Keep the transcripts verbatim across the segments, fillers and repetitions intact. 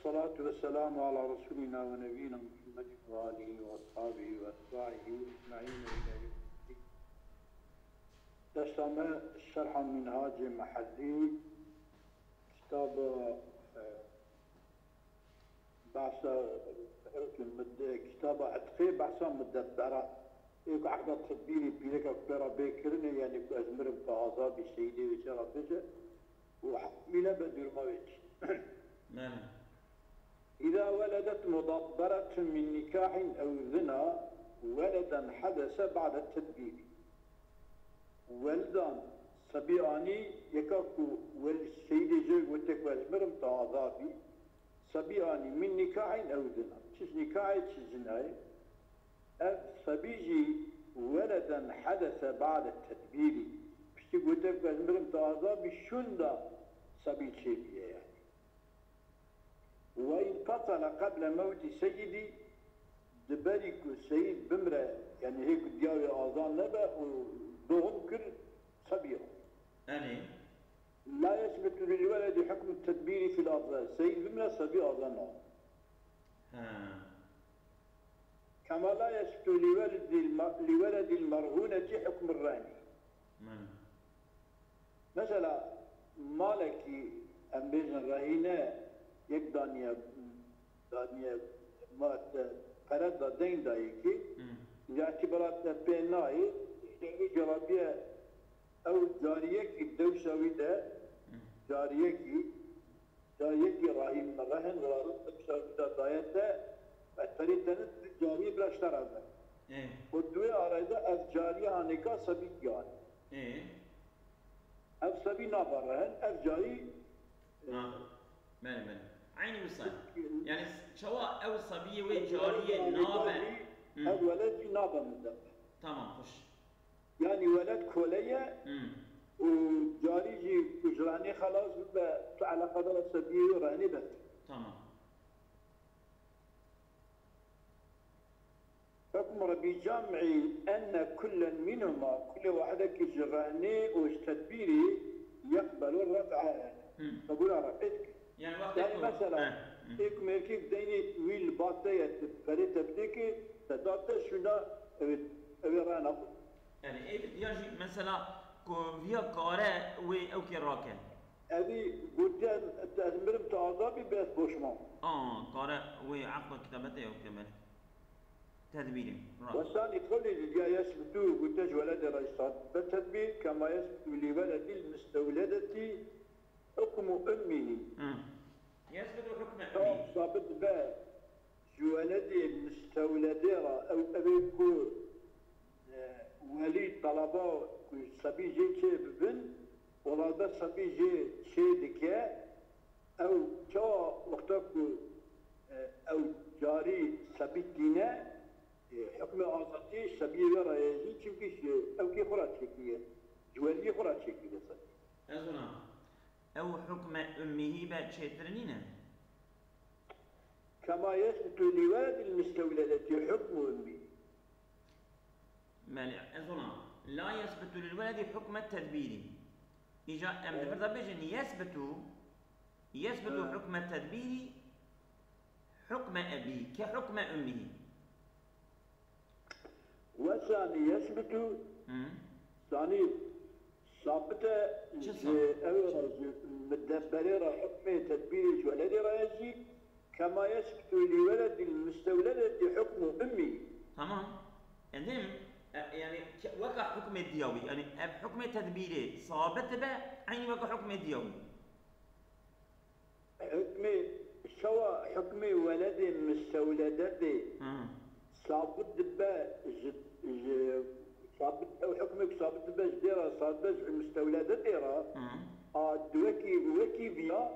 والصلاة والسلام على رسولنا ونبينا محمد وآله وأصحابه وأتباعه أجمعين إلى يوم الدين. Dersa me Şerha Minhacê Mehellî, kitaba, e, behsa, e, mid-, kitaba Etqê, behsa mudebbera. Ê ku ehda tedbîrî pîreka ku pê re bê kirinê, yanî ku ez mirim, tu azad bî, seyîdê wê çi re bêje û hemî nebe dûrma wê çi. Belê. إذا ولدت مدبرة من نكاح أو زنا ولدا حدث بعد التدبير. Welidan sebî anî, yeka ku wel-, seyîdê jê gote ku ez mirim, tu azad bî. Sebî anî min nîkahîn ew zina. Çi nîkahê, çi zinayê. Ev sebî jî weleden hedese ba'de tedbîrî. Piştî gote ku ez mirim, tu azad bî, şûnda sebî çêbûye yani. Ve infasala qeble mewtî seyidî, di berî ku seyîd bimre, yani hê ku diya wê azad nebe û doğum kir, sebî. Erê. La yesbutu lil weledi hukmu tedbîrî fil azad. Seyîd bimre, sebî azad nabe. He. Kema la yesbutu li weledil ma-, li weledil merhûnetî hukmu rehni. Belê. Mesela, malekî, em bêjin rehîne, yek daniye, daniye ma-, te-, pere da, deyn da yekî, Hmm. îtîbarat te pê nayê, îşte wî celabiye ew cariyekî dewşa wî de, Hmm. cariyekî, cariyekî rahîn, rehn, wila rehn dewşa wî de daye te, ve terî tenit cariyê bira ji te re be. Ê. Û di wê arayê de ev cariye hanêka sebî giyan. Ê. Ev sebî nabe rehn, ev carî, e, Ha. Belê, belê. Eynî wisa. Yani çawa ew sebiyê wê cariyê nabe? Hı. Ev weled jî nabe min de. Tamam, xweş. Yani weled kole ye Hmm. û carî jî ku ji rehnê xelas bibe, tu eleqedara sebiyê wê rehnê be. Tamam. Hukm re bi cem'î enne kullen minhuma, kulê wahidekî ji rehnê û ji tedbîrî yeqbelu ref'e. Hmm. Qebûla ref'ê dike. Yani wextê Yani ku mesela, He. Hı. ê ku mêrkêk deynê wî li ba te ye, tu perê te bidê ki, te da te şûna, ew ê, ew ê rehna xwe. Yani ev ya jî mesela ku viya kare wê ew kê rake. Evî gotiye, ez mirim, tu azad bî, bes boşma. A, kare wê eqda kitabetê ew kê, belê. Tedbîrê. Rast. Wesanî qewlê didiya yesbitu, gotiye ji weledê re îsabet be tedbîr, kema yesbitu li weledil mistewledetî hukmu ummihî. Hı. Yesbitu hukme Çawa ummihî. Sabit be ji weledê mistewledê re, ew, ew ê ku, e, welî talaba ku sebî jê çê bibin, wela be sebî jê çê dike, ew çawa wexta ku, e, ew carî sebî tîne, e, hukmê azadî sebiyê wê re ye jî, çimkî ji ew kê xwe re çêkiriye, ji weliyê xwe re çêkiriye sebî. Ez ona. Ew hukme ummihî be çêtir nîne? Kema yesbutu li weledil mistewledetî hukmu ummihî. Belê, ez ona. La yesbutu lil weledî hukme tedbîrî. Îca em di Evet. vir de bêjin yesbutu, yesbutu Evet. hukme tedbîrî, hukme ebî, ke hukme ummihî. Wesanî yesbitu, Hı. sanî sabit e Çi ji sabit? ew re, ji midebberê re hukmê tedbîrê ji weledê re ye jî, kema yesbitu li weledil mistewledetî hukmu ummî. Tamam. Edim, e, yani, ke-, weka hukmê diya wî, yani, ev hukmê tedbîrê sabit be, eynî weka hukmê diya wî. Hukmê, şewa hukmê weledê mistewledetê Hı. sabit dibe ji, ji, sabit, ew hukmê ku sabit dibe ji dê re, sabit dibe ji mistewledetê re, Hı. a, di wekî, wekî viya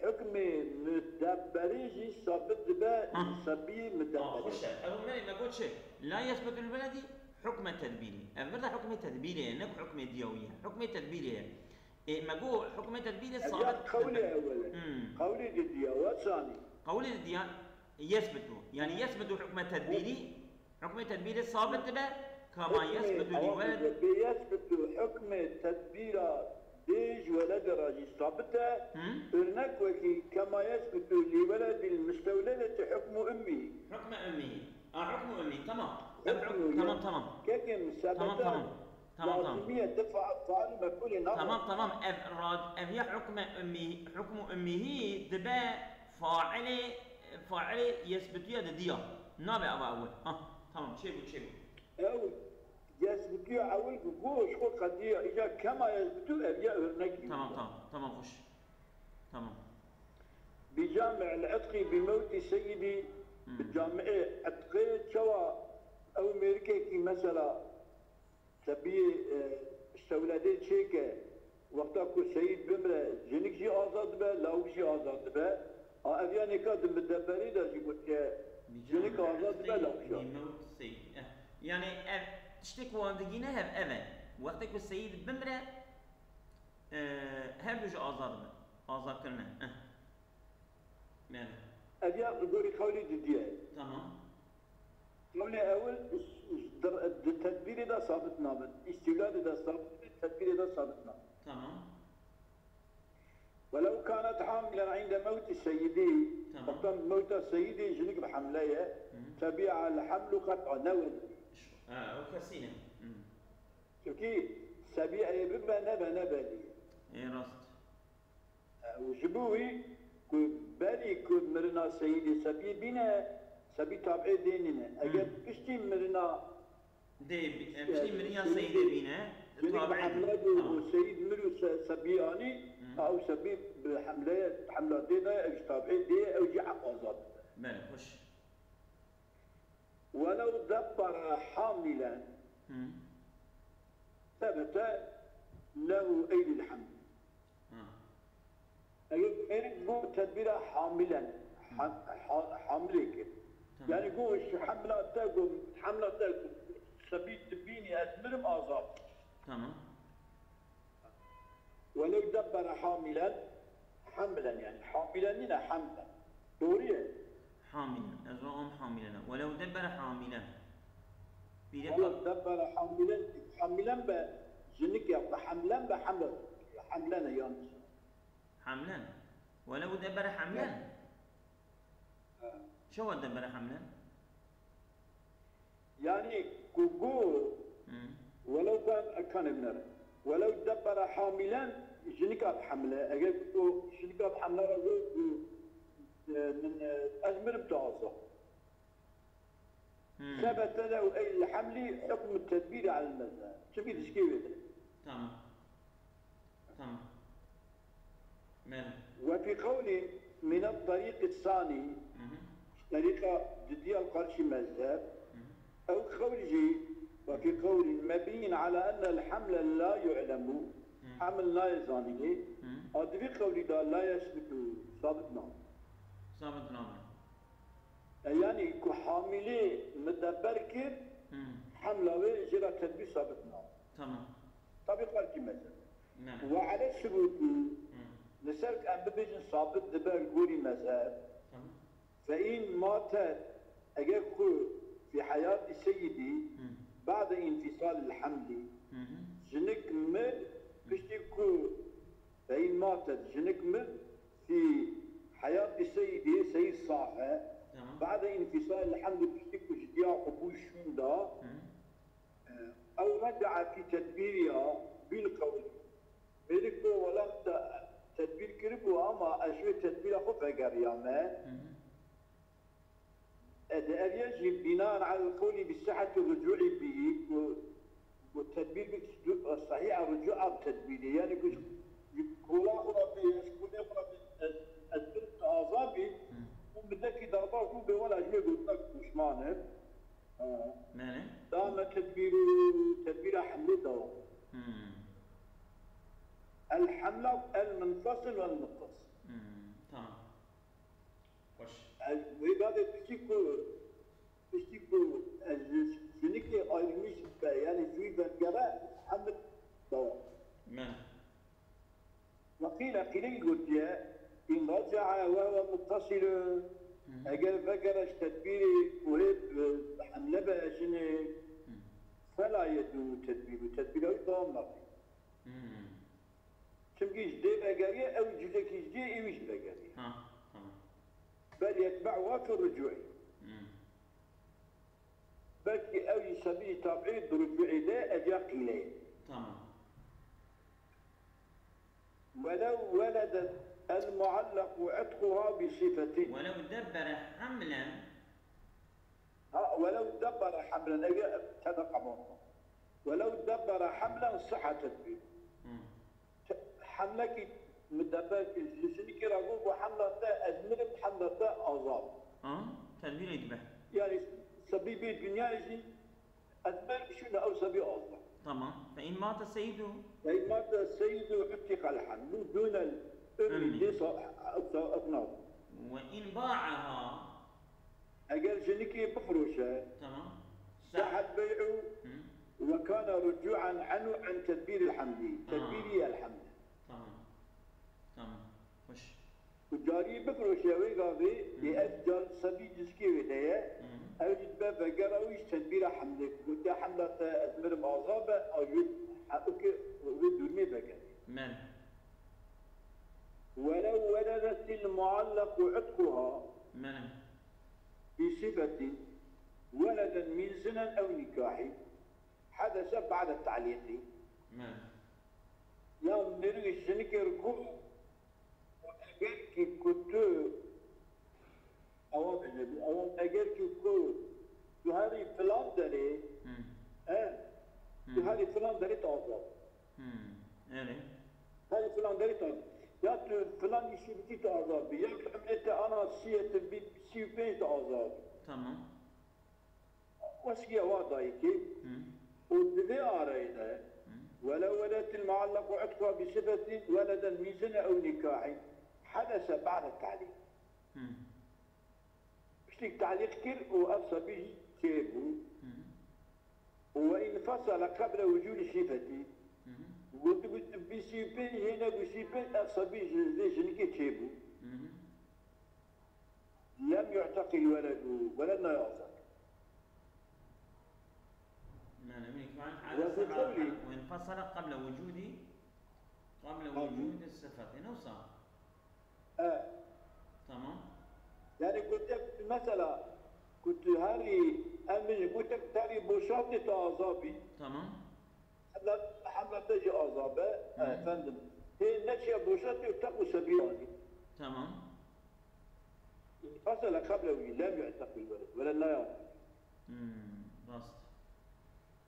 hukmê mudebberê jî sabit dibe Hı. ji sebî A, mudebberê. xweş e. Ew me, me got çi? La yesbetul weledî hukme tedbîrî. Ev vir de hukmê tedbîrê ye, ne ku hukmê diyawî ye. Hukmê tedbîrê ye. Ê, me got, hukmê tedbîrê Ev sabit ya qewlê dibe. ewel e. Hmm. Qewlê didiya, we sanî. Qewlê didiya, yesbitu. Yani yesbitu hukme tedbîrî, hukmê tedbîrê sabit dibe, kama Hukmê yesbitu li awa weled. Bê yesbitu hukmê tedbîra dê ji weledê re jî sabit e. Hmm. Örnek wekî kema yesbitu li weled Ummi. Hukme ummi. A, hukmu ummi. Tamam. Ev hukmu, tamam, tamam. Kekim sebete. Tamam, tamam. Tamam, tamam. Lazimiye de faal, faal mef'ulê nabe. Tamam, tamam. Ev, rad, ev ya hukme ummi, hukmu ummihi dibe failê, failê yesbituye didiya. Nabe ava ew. Ha, tamam. Çêbû, çêbû. Ew yesbituye ewil ku go ji xwe qediya. Îca kema yesbitu ev ya örnekî. Tamam, tamam. Tamam, hoş. Tamam. Bi cami'il itqi bi mewtî seyyidî, bi cami'ê itqê çawa ew mêrikekî mesela tebiyê e, şewledê çêke, wexta ku seyîd bimre, jinik jî azad dibe, lawik jî azad dibe. A ev ya nêka di mideberî de jî gotiye, jinik azad dibe, lawik jî azad. Bi mewt seyyid. Eh, yani ev tiştê ku wan digîne hev ev e. Wextê ku seyîd bimre, Ee, her du jî azad bin. Azad kirine. Eh. Belê. Ev ya li gorî qewlê didî ye. Tamam. Qewlê ewil di, di tedbîrê de sabit nabin. Îstîwladê de sabit bin, tedbîrê de sabit nabin. Tamam. Welew kanet hamilen inde mewtî seyidî, tamam, wexta mewta seyidî jinik bi hemle ye, hı, tebi'a el hemlu qet'a newin. Ha, o kesî ne. Hı. Çimkî sebî ê bibe nebe ne belî. Ê rast. E, û ji bo wî ku berî ku mirina seyîdê sebî bîne, sebî tabî dê nîne. Eger piştî mirina Dê bî- e, piştî mirina seyîdê bîne, jinik bi tabî hemle bû û seyîd mir û se- sebî anî, ew sebî bi hemle, hemla dê de ew jî tabî dê, ew jî heq azad dibe. Belê, xweş. Welew debbere hamilen sebete lehu eylil heml. Eger mêrik bû tedbîra hamilen, ha- ha- hamilê kir. Yanî got ji hemla te got, hemla te got, sebî dibînî ez mirim azad. Tamam. Welew debbere hamilen, hemlen yani. Hamilen nîne, hemlen. Doğru ye. Hamilen. Ez wan am hamilen e. Welew debbere hamilen. Bîre Welew debbere hamilen, hamilen be jinik ya, be hemlen be hemlen. Hemlen e yanlış. Hemlen. Welew debbere hemlen. Ha. Çawa debbere hemlen? Yanî ku got, welew kan, kan ibner. Welew debbere hamilen, jinika bi hemle. Eger ku jinika bi hemle re got, e, min, e, ez mirim tu azad. Sebete lehu ey li hemlî hukmu tedbîrî alel mezheb. Çimkî dişkê wê de. Tamam. Tamam. Belê. Ve fî qewlî mine terîqî sanî, terîqa didiya li qarşî mezheb, ew qewl jî, ve fî qewlî mebnîn ala enne el hemle la yu'lemu, heml nayê zanînê, a di vî qewlî de la yesbutu, sabit nabe. Sabit nabe. E, yanî ku hamilê midebber kir, hemla wê jê re tedbîr sabit nabe. Tamam. Tabî qarkî mezheb. Belê. Ve ele subûtî, li ser em bibêjin sabit dibe li gorî mezheb. Tamam. Fe in matet, eger ku fî heyatî seyidî, ba'de infîsalil hemlî, jinik mir, piştî ku fe in matet, jinik mir, fî heyatî seyidî, seyid sah e, ba'de infîsalil hemlî, piştî ku ji diya xwe bû şûnda, Ew reca'a fî tedbîriha bil qewlî. Mêrik got, wela min te tedbîr kiribû, ama ez ji wê tedbîra xwe vegeriyame. E, di ev ye jî bînaen alel qewlî bi sihheti rucu'i bî, ku, ku tedbîr bi sehîha rucu'a bi tedbîrê. Yanî ku ji kola xwe re bê, ji kolê xwe re bê, ez, ez birim tu azad bî, û midekî derbas bû bê, wela ji wê gotinek pişman im. Belê. Dame tedbîr û tedbîra hemlê dewam. Hmm. El hemla el munfasil wel muttasil. Hmm, tamam. Xweş. El wê gavê piştî ku, piştî ku ez ji jinikê ayrılmış be, yani ji wî vengere heml dewam. Belê. Ve qîle, qîlekî gotiye, in reca'a ve huve muttasilun, eger vegere ji tedbîrê ku hê bi hemle be jinê, fela yedûmu tedbîru, tedbîra wî dewam nabe. Çimkî ji dê vegeriye, ew civekî ji dê, ê wî jî vegeriye. Ha, tamam. Bel yetbe'uha fi rucu'i. Belkî ew jî sebî jî tabî di rucûê de ev ya qîleyê. Tamam. Welew weledet el muallaqu itquha bi sifetin. Welew debbere hamlen. Ha, welew debbere hamlen, ev ya tede qebal. Welew debbere hamlen sihha tedbîr. Hmm. Hemlekî midebber kir, ji jinikê re got, got, "Hemla te ez mirim, hemla te azad." Ha, tedbîrê dibe. Yani sebî bê dinyayê jî ez mirim, şûne ew sebî azad. Tamam. Fe in mate seyidu. Fe in mate seyidu utiqel hemlu dûnel ummi. Ummi. Dê sa-, ew sa-, ew nav. Ve in ba'aha. Eger jinikê bifiroşe, Tamam. Sahel bey'u Hı. ve kana rucu'an anhu an tedbîril hamdi. Tamam. Tedbîrî el hamdi. Tamam. Tamam. Hoş. Û carî bifiroşe wê gavê, Hı. lê ev car sebî cizkê wê de ye, Hı. ew jî dibe vegera wî ji tedbîra hemdê. Gotiya hemda te ez mirim aza be, a jû he-, û ki wê dûrmê veke. Men. Welew weledetil muallaqu itquha. Men. Bi sifetin, weleden min zinen ew nikahî, hedese ba'de ta'lîqî. Me. Ya mirî jinikê got, eger ki ku tu, ewa bêje, ewa eger ki ku tu herî filan derê, Hmm. he, tu Hmm. herî filan derê tu azad. Hmm. Erê. Herî filan derê tu azad. Ya tu filan îşî bikî tu azad bî. Ya tu emrê te ana siyê tu bî sî û pênc tu azad bî. Tamam. Wesîye wa dayikê Hı. û di vê arayê de Hı. welew weledetil muallaqu itquha bi sifetin weleden min zina ew nikahî hedese ba'de ta'lîq. Hı. Piştî ta'lîq kir û ev sebî jî çêbû. Hı. Û we in fasala qeble wucûdî sifetî. Hı. Gotibu bi sî û pênc hêne bi sî û pênc ev sebî ji vê jinikê çêbû. Hı. Lem yu'teqil weledu, weled nayê azad. Yani, min kwan Ve ala bi seba qewlî. Ve infasala qabla wucudi, qabla Tamam. Wucudi sifeti. Ne wisa? E. Tamam. Yani, gote, mesela, ku tu herî, em bêjin, gote, tu herî boşaltê tu azabî. Tamam. Hemla, hemla te jî azabe, Hı. efendim. Hê neçiye boşaltê û teq û sebî anî. Tamam. Fasala qeblehu lem yu'teqil weled. Weled nayê azad. Hmm, rast.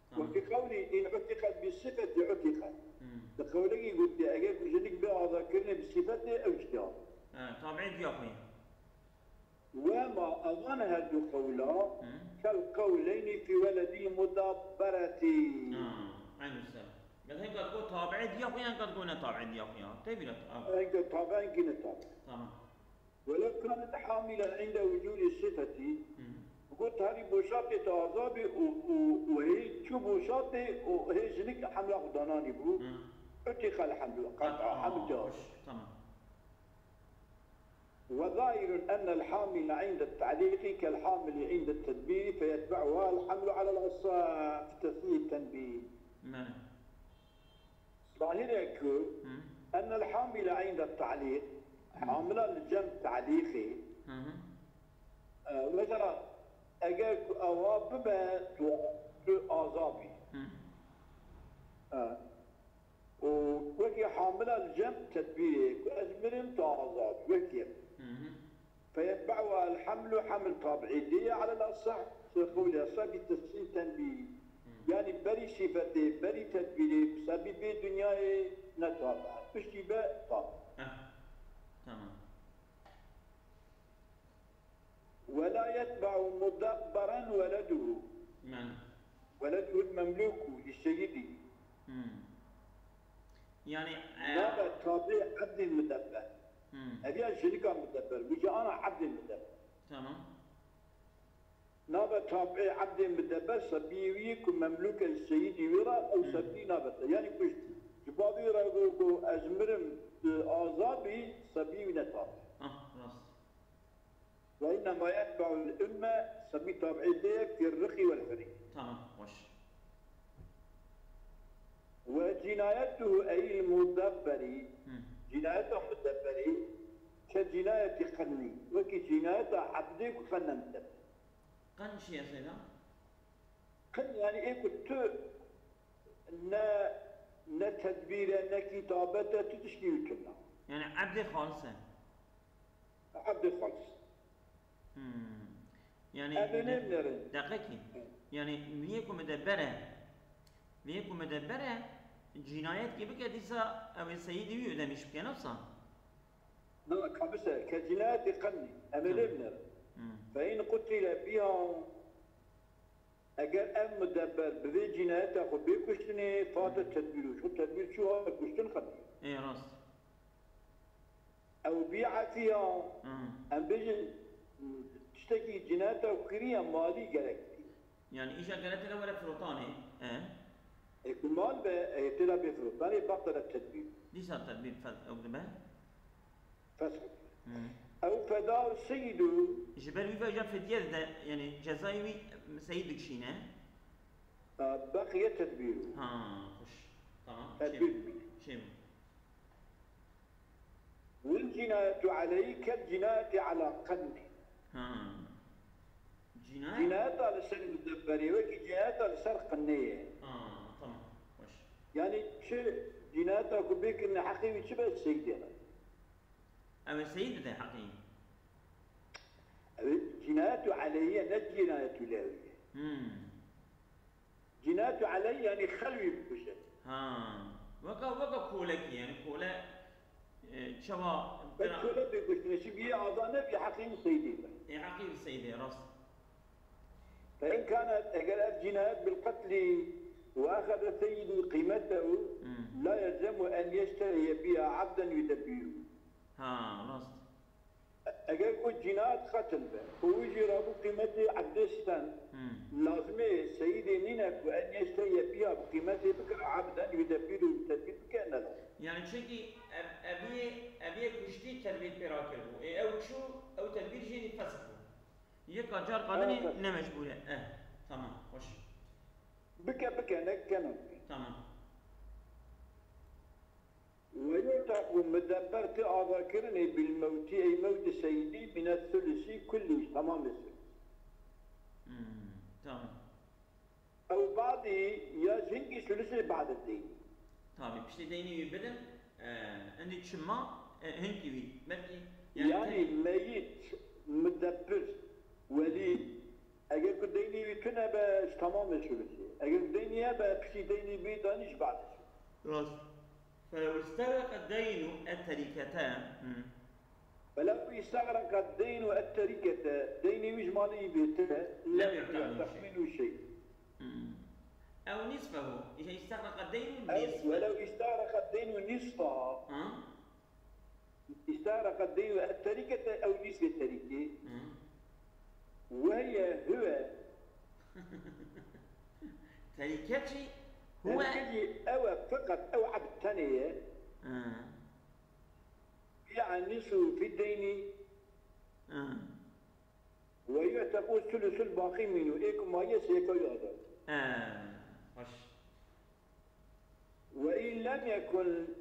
Tamam. Wekî qewlî in utiqet bi sifeti utiqet. Hmm. Di qewlekî gotiye, eger ku jinik bê azadkirinê bi sifetê ew jî tê azad. He, tabiî diya xwe ye. Wema evan her du qewla Hı. kel qewleyni fi weledî mudabberetî. Ha, eynî ser. Gel hên kat go tabiî diya xwe yan kat go ne tabiî diya xwe ya. Tê bîra ta-, Eger tabiî ki ne tabiî. Tamam. Welew kanet hamilen inde wucûdî sifetî, Hı. got herî boşatê tu azabî û, û, û hê çû boşatê û hê jinik hemla xwe dananî bû, Hı. utiqel hemlu, qet'a Qet'a, heml caiz. Hoş, tamam. وظاهر أن الحامل عند التعليق كالحامل عند التدبير فيتبعها الحمل على الأصح في تسهيل التنبيه. Mene. Zahir e ku Hı. أن الحامل عند التعليق, Hı. hamila li cem ta'lîqê, Hı hı. e, mesela eger ku ewa bibe tu, tu azabî. Hı. E, û wekî hamila li cem tedbîrê ku ez mirim tu azad, wekî. Hı hı. فيتبعها الحمل, heml tabiî dê ye, على الأصح, ser qewlê esah, bi tesîl tenbî. Hı. Yani berî sîfetê, berî tedbîrê, sebî bê dinyayê ne tabi. Piştî be tabi. Heh. Tamam. ولا يتبع مدبرا ولده. Yani. ولده المملوك للسيد. Hmm. Yani, e, Nabe tabi ebdê midebber. Hmm. Ev ya jinika midebber. Wî jî ana ebdê midebber. Tamam. Nabe tabi ebdê midebber, sebî wî ku memlûk e seyîdî wî re, ew Hmm. sebî nabe te. Yani kuştî. Ji bavî re got, got, ez mirim, tu azad bî, sebî wî ne tabi. Ah, rast. وإنما يتبع الأمة, sebî tabiî dê ye, في الرق والحرية. Tamam, baş. وجنايته أي المدبر, Hı. Cinayeta mudebberî, كجناية قن, wekî cinayeta ebdê ku qen nemudebber. Qen çi ye, Seyda? Qin, yani ê ku tu ne, ne tedbîr e, ne kîtabet e, tu tiştî wî tune. Yani ebdê xalis e. Ebdê xalis. Hmm. Yani Ebdê nêbinêrin. Deqekî. Hı. Yani viyê ku midebber e, viyê ku midebber e, cînayet kî bike dîsa ew ê seyîdî wî ödemiş bike, ne wisa? Na, kabise, ke cînayetê qenî, em ê Hı. lê binêrin. Hı. Fe in qutile biha, eger ev midebber bi vê cînayeta xwe bê kuştinê, fate Hı. tedbîr û çû tedbîr çû ha kuştin qenî. Ê, rast. Ew bî efiya, Hı. em bêjin, tiştekî cînayeta kiriye malî gerek bî. Yani îja gere têde were firotanê, e? Ê ku mal be, ê têde bê firotanê, batile tedbîr. Dîsa tedbîr fe-, ew dibe? Fesh. Hı. Ew feda seyîdû. Ji ber wî ve îja fidye dide, yani cezayê wî seyîd dikişîne? Beqiye tedbîrû. Ha, xweş. Tamam. Tedbîr Çê bû. Çê bû. Wal cînayetu aleyhî kel cînayetî ala qennî. Ha. Cînayet? Cînayeta li ser mudebberê wekî cînayeta li ser qinnê ye. Ha, tamam. Xweş. Yani çi cînayeta ku bê kirine heqê wî çi be seyîdê re. Ew ê seyîd bide heqê wî. Ew ê cînayetu aleyhî ye, ne cînayetu lehwî ye. Hmm. Cînayetü aleyh, yani xelwî bikuje. Ha. Weka, weka kolekî, yani kole, e, çawa Wek bira- kole bê kuştinê, çi biyê aza nebî heqî wî seydê be. E, heqî wî seydê, rast. Fe in kanet, eger ev cînayet bil qetlî ve axede seyyidû qîmetehu, Hmm. la yelzemu en yeşteriye biha abden yudebbîru. Ha, rast. Eger ku cînayet qetil be, ku wî jî rabû qîmetê ebdê sten, Hmm. lazimê seyîdê nîne ku en yeşteriye biha bi qîmetê bike ebden yudebbîru, tedbîr bike, ne lazim. Yani çekî ev, eviyê, eviyê kuştî tedbîr pê rakiribû. Ê ew çû, ew tedbîr jî fesx bû. Yeka car qadinê Evet. ne mecbûr e. Eh, tamam, xweş. Bike, bike, neke, neke. Tamam. Ve yu'tequ, mudebber tê azakirinê bil mewtî, ey mewtî seyîdî, mine sulusî kullî, tamamê sulus. Hmm, tamam. Ew badî ya ji hinkî sulusê bade deynî. Tabi, piştî deynî wî bidin, e, hindî çima, e, hinkî wî, belkî, yani Yani tenê meyit, mudebbir, welî, eger ku deynî wî tune be, ji tamamê sulusê. Eger ku deynî hebe, piştî deynî bî danî ji bade sulus. Rast. Felew istereqe deynu et terîkete. Hı. Felew istereqe deynu et terîkete. Deynê wî ji malê wî bêtir e. Lem Lem yu'ta yu'ta minhu minhu şey. Hı. Ew nisfehu. İşte istereqe deynu Ew, nisfe. Felew istereqe deynu nisfa. Ha? Istereqe deynu et terîkete ew nisfê terîkê. Hı. Ve hiye huve. Terîket jî huve. Terîket jî ew e, feqet ew ebd tenê ye. Hı. Bi'a nisfu fi deyni. Hı. Ve yu'tequ sulusul baqî minhu. Ê ku maye sêka ya da. Hı. Baş. Ve in lem yekun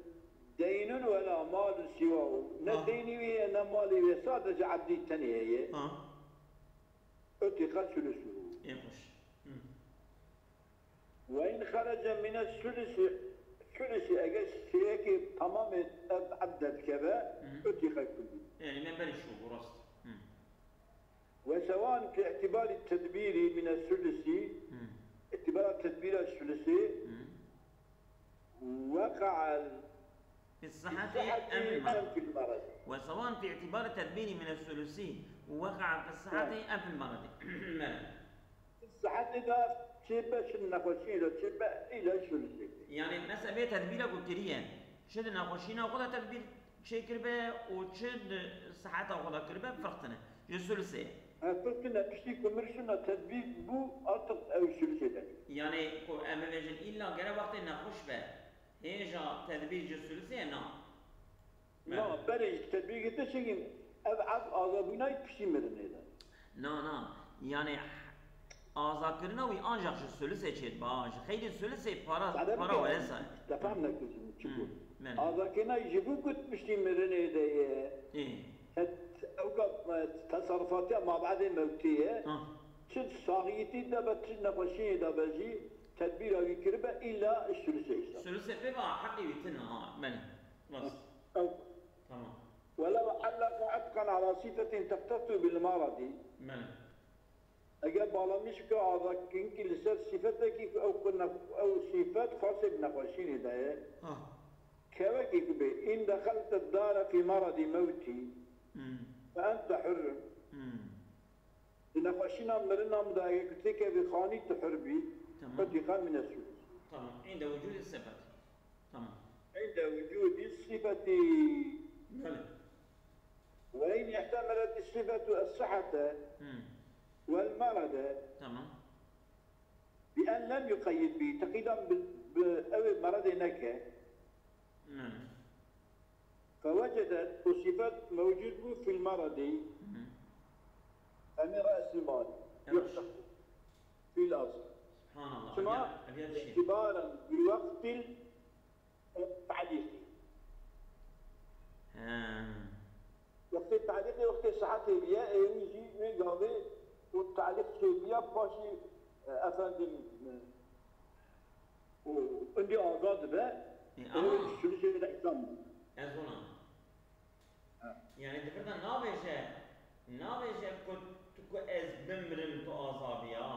deynun ve la malun siwahu. Ne Ha. deynî wî ye, ne malê wî ye, sadece ebdî tenê heye. Ha. Utiqa sulusuhu. Ê xweş. Hı. Ve in xerece mine sulusi, sulusi, eger sêyekê tamamê ev ebde dikeve, Hı. utiqa kullî. Yani me berî şû, bu rast. Hı. Ve sewan fi i'tibari tedbiri mine sulusi, Hı. îtibara tedbira sulusi, Hı. weka'al Fi sihhati sihhati em fil merad. Em fil merad. Ve sewan fi i'tibari tedbiri mine sulusi, weka'a fi sihhati Evet. em fil merad. Merad. Sihhetê de çêbe şin nexweşiyê de çêbe île şûnişê. Yani mesela vê tedbîra ku kiriye, çi di nexweşîna xwe de tedbîr çêkiribe û çi di siheta xwe de kiribe, firq tine. Ji sulisê. Ha, firq tine, piştî ku mir şûna tedbîr bû, artık ew sulisê de. Yani ku em bibêjin îlla gere wextê nexweş be, hêja tedbîr ji sulisê ye, na. Na, berê ji tedbîrê te çêkin, ev, ev azabûnayî piştî mirinê de. Na, na. Yani azakirina wî ancak ji sulisê çêdiba. Ji xeyrî sulisê para, Sade para bike, were say. Te fehm nekir çi Hmm, got. Belê. Azakirina ji bo ku piştî mirinê de ye. Ê. Et, ew ka, e, tesarrufatiya mabedê mewtê ye. Ah. Çi saxiyetî de be, çi nexweşiyê de be jî tedbîra wî kiribe, îlla sulusê îsa. Sulusê pê ve heqê wî tune, ha, belê. Rast. Ew. Tamam. Welew allaka itqan ala sifetin teqtetu bil maradi. Belê. Eger balamîş bike azakinkî li ser sifetekî ku ew xwe ne-, ew sifet xasê bi nexweşînê de ye. Ha. Kevekî ku bê, in dexelte dara fî maradi mewtî, Hmm. fe ente hurrun. Hmm. Di nexweşîna mirina min de eger ku têkevî xanî tu hur bî, Tamam. qutiqa mine sulus. Tamam. Inde wucûdî sifet. Tamam. Inde wucûdî sifetî. Belê. Ve in ihtemelet sifetu es-sihhete Hmm. vel merede Tamam. bi en lem yuqeyyid bi teqîdan bi, bi ew ê meredê neke. Hmm. Fewecedet, û sifet mewcûd bû fil meredi, Hı. Emî re'sil mal. Evet. Yuhseb fil asl. Subhanallah. Çima? Ev ya, ev ya dişî. İtibaren bi wektil ta'lîqî. He. Wextê ta'lîqê, wextê saetê biye, ê wî jî wê gavê û ta'lîq çêbiya paşî, e, efendim, e, û indi azad dibe, Ê, ê ama wî sulûsê de îhsan bû. Ez ona. Ha. Yani di vir de navêje, navêje ku tu ku ez bimrim tu azad bî ya.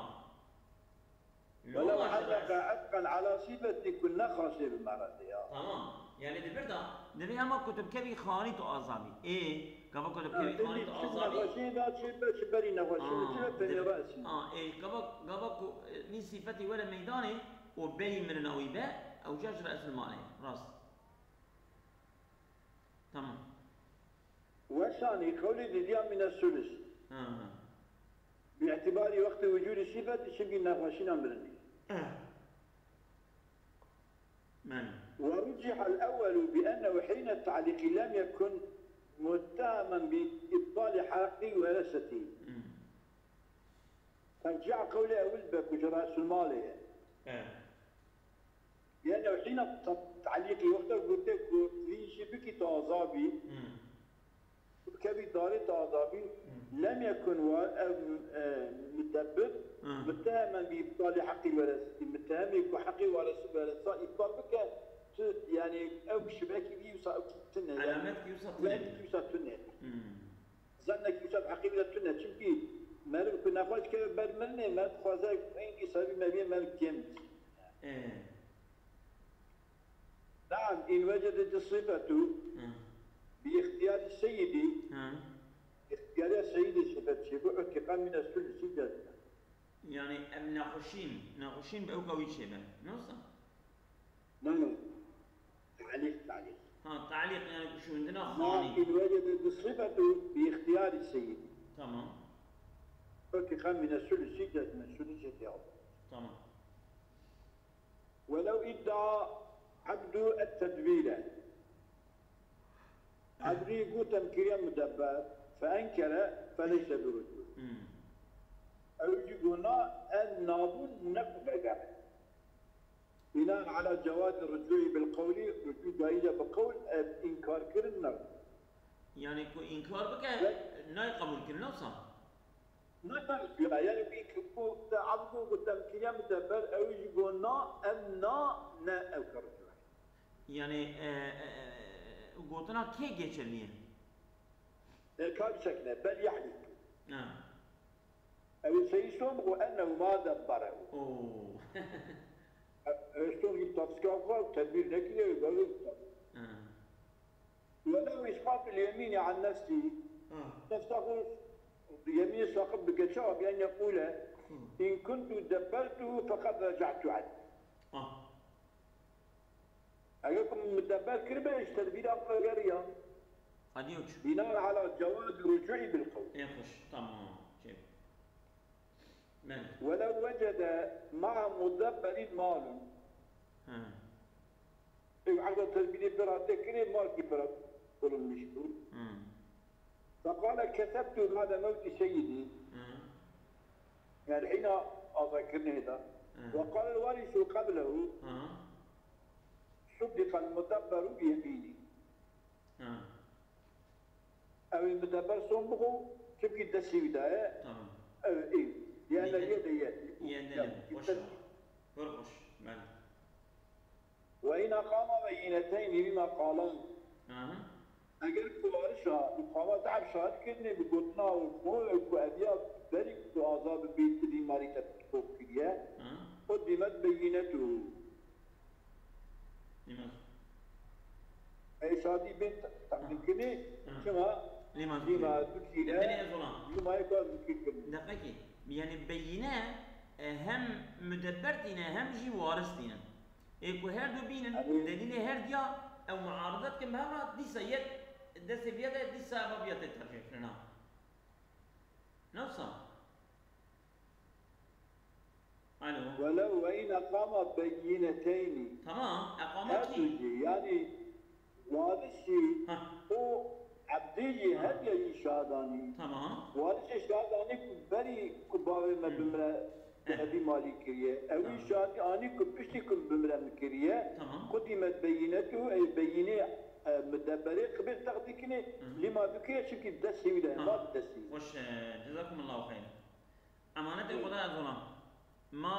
Welew allaka itqan ala sifetî ku ne xasê bi meredê ya. Tamam. Yani di vir de, divê hema ku tu bikevî xanî tu azad bî. Ê, gava ku tu bikevî xanî tu azad bî. Nexweşî da çi be, çi berî nexweşî, çi be tenê re'sî. Ha, ê, gava, gava ku, e, vî sifetî were meydanê û berî mirina wî be, ew ca ji re'sil malê. Rast. Tamam. Weşanî qewlê didiya mîne sulus. Ha, ha. Bi îtîbarî wextê wucûdî sifet, çimkî nexweşîna mirinê. Eh. Men. Ve ruciha el-ewwelu bi ennehu hîne ta'lîqî lem yekun muttehemen bi îbtalî heqî weresetî. Hmm. Tercîha qewlê ewil be ku ji re'sul malê ye. Eh. Yani hîna ta-, ta'lîqî wexta gote ku vî işî bikî tu azad bî, Hmm. bikevî darê tu azad bî, Hmm. lem yekun wa ev, e, mudebbir, Hmm. muttehemen bi îbtalî heqî weresî, muttehemê ku heqê waresi weresa îbtal bike, tu, yani ew şibekî wî wisa ew tune, yani Alamet ki wisa tune. Zennekî wisa tune. Hmm. Zennekî wisa bi heqî wî de tune. Çimkî meriv ku nexweş keve ber mirinê, meriv dixwaze hingî sebî meviyê meriv kêm bî. Ê. Naam, in wecedet sifetu Hı. bi îxtiyarî seyidî, Hı. îxtiyariya seyidê sifet çêbû, utiqa mîne sulûsî cezme. Yani em nexweşîn, nexweşîn bi ewka wî çêbe. Ne wisa? No, no. Ta'lîq, ta'lîq. Ha, ta'lîq yani kuşundina Ma xanî. in wecedet sifetu bi îxtiyarî seyidî. Tamam. Utiqa mîne sulûsî cezme, sulûsê tê. Tamam. Welew iddia Ebdû et-tedbîre. Ebdû got em kiriye mudebber, fe enkere, fe leyse bi rucû. Hmm. Ew jî got na, ez nabûn ne ku vegere. Binaen ala cewazî rucûî bil qewlî, rucû caiz e bi qewl, ev înkar kirin ne. Yani ku înkar bike, Ve- nayê qebûl kirin, ne wisa? Ne qebûl kirin, yani bî ku te Ebdû got em kiriye mudebber, ew jî got na, em na, ne ew ke rucû e. Yani, e, e, e, gotina kê geçerli ye? E, ka bisekine, bel yehlîk. Ha. Ew seyî son û ennehu ma debberehu. Oo. Ew son yî tavsika xwe tedbîr nekiriye, ew gavê. Ha. Welew îsqatul yemînî an nefsî. Ha. Nefsa xwe yemînê saqit bike, çawa bi en yekûle, Hı. in kuntu debbertuhu feqed reca'tu anhu. Ha. Eger ku min mudebber kiribe, ji tedbîra xwe vegeriya. Hadi uç. Binaen ala cewaz rucûî bil qewl. Ê xweş, tamam. Çê. Men. Welew wecede ma'a mudebberî malun. Hı. Ew aqda tedbîrê pê re tê kirê, malkî pê re bulunmiş bû. Hı. Feqale ketebtu ba'de mewtî seyidî. Hı. Yani hîna azadkirinê de. Hı. Ve qale el-warîsu qeblehu. Hı. Suddiqa el-mudebberu bi yemînî. Hı. Ew ê mudebber son bixwe, çimkî destê wî de ye. Tamam. Ew ê. Lîene lî-, lîene lî-, lîene lî-, lî-, boş ver. Pir xweş, belê. Ve in aqama beyîneteynî mîma qalan. Aha. Eger ku wariş a, û qama te ev şahid kirinê bi gotina û xwe ku ev ya berî ku tu azad bibî, tu dîmarî te kop kiriye, Aha. Qudîmet beyînetu. Lîma. Ey şadî bên te-, teqdîm kirinê, Hı. çima Lîma lîma zikir. Dikî Dikî ne? Ezolan. Lîmayê ku zikir kirin. Deqekî. Yani beyîne, e, hem mudebber tîne hem jî waris tîne. Ê ku her du bînin, Abi. Delîlê her diya ew muarede dikin bi hev re, dîsa yek destê viya de, dîsa eva viya tê tercih kirin ha. Ne wisa? Alo. Welew ve in eqama beyîneteynî. Tamam, eqama Her kî? Du jî, yani warisî Hah. Û ebdê jî Hah. Her ya jî şadanî. Tamam. Warisê şadanî ku berî ku bavê me Hı. Bimre Evet. Tevî malî kiriye. Ew Tamam. Şadî anî ku piştî ku bimre min kiriye. Tamam. Qudîmet beyînetu, ey beyînê, e, mideberê qibêl teqdî kinê, Hı. Lîma bikiriye, çimkî destê wî de, Tamam. Ma bi destê wî. Xoş, e, cezakumullahu xeyr. Emanetê Buyurun. Xweda ez olam. Ma